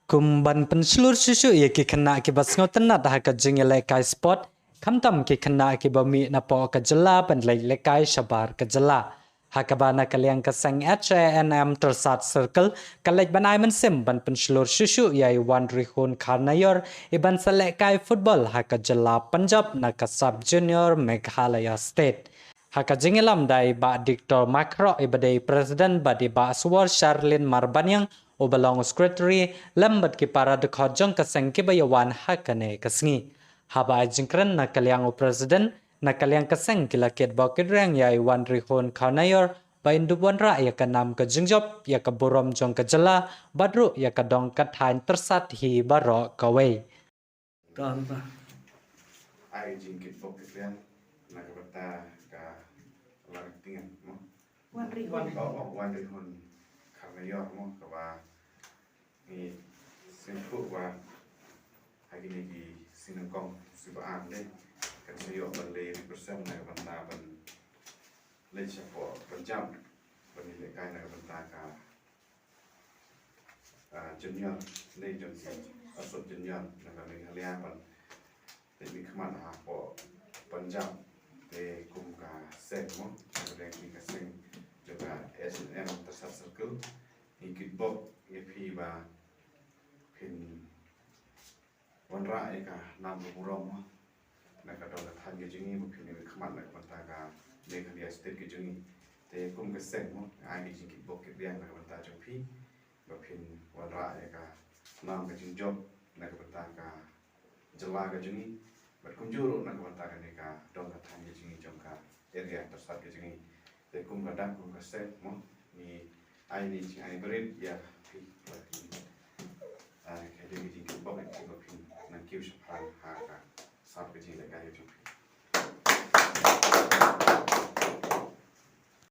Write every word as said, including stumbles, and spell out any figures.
Kum ban pynshlur shuh shuh ïa ki khynnah kiba sngewtynnat ha ka jingïalehkai sport, khamtam ki khynnah kiba mih napoh ka jylla ban leit lehkai shabar ka jylla. Ha kaba na ka liang ka seng H A N M Tyrsad Circle ka leit ban ai mynsiem ban pynshlur shuh shuh ïa i Wanrihun Kharnaior, i ban sa lehkai football ha ka jylla Punjab na ka Sub Junior Meghalaya State. Ha ka jingïalam da i Bah Diktor Makhroh, iba dei President, bad i Bah Suwar Sharlin Marbaniang, uba long u Secretary, lem bad ki para dkhot jong ka seng kiba ïawan ha kane ka sngi. Haba ai jingkren na ka liang u President, na ka liang ka seng ki la kitbok kitrwiang ïa i Wanrihun Kharnaior ba in dup wanrah ïa ka nam ka jingjop, ïa ka burom jong ka jylla, bad ruh ïa ka dong ka thaiñ Tyrsad hi baroh kawei. Don ba. Ai jingkitbok kitrwiang na ka bynta ka Langtingan mo. Wanrihun. Oh, oh, Wanrihun Kharnaior mo, kaba ngi sngewthuh ba ha kine ki sngi nyngkong shu ba ar de kan sa ïoh ban leit represent na ka bynta ban leit shapoh Punjab ban ïalehkai na ka bynta ka ah, junior, ne jong ki, ah, sub junior na ka Meghalaya ban leit mihkhmat hapoh Punjab. Te kum ka seng mo, ka ranking ka seng jong ka H A N M Tyrsad Circle, ngi kitbok ïa phi ba phin wanrah ïa ka nam ka burom mo, na ka dong ka thaiñ ka jong ngi, ba phin ïa mihkhmat na ka bynta ka Meghalaya State ka jong ngi. Te kum ka seng mo, nga ai ka jingkitbok kitrwiang na ka bynta jong phi ba phin wanrah ïa ka nam ka jingjop na ka bynta ka jylla ka jong ngi, bad kumjuh ruh na ka bynta kane ka dong ka thaiñ ka jong ngi, jong ka area Tyrsad ka jong ngi. Te kum ka dak kum ka seng mo, ngi ai ïa ka jingai barit ïa phi ba phi, ah, ka dei ka jingkitbok ïa phi ba phin nang kiew shaphrang ha ka sap ka jingïalehkai ka jong phi.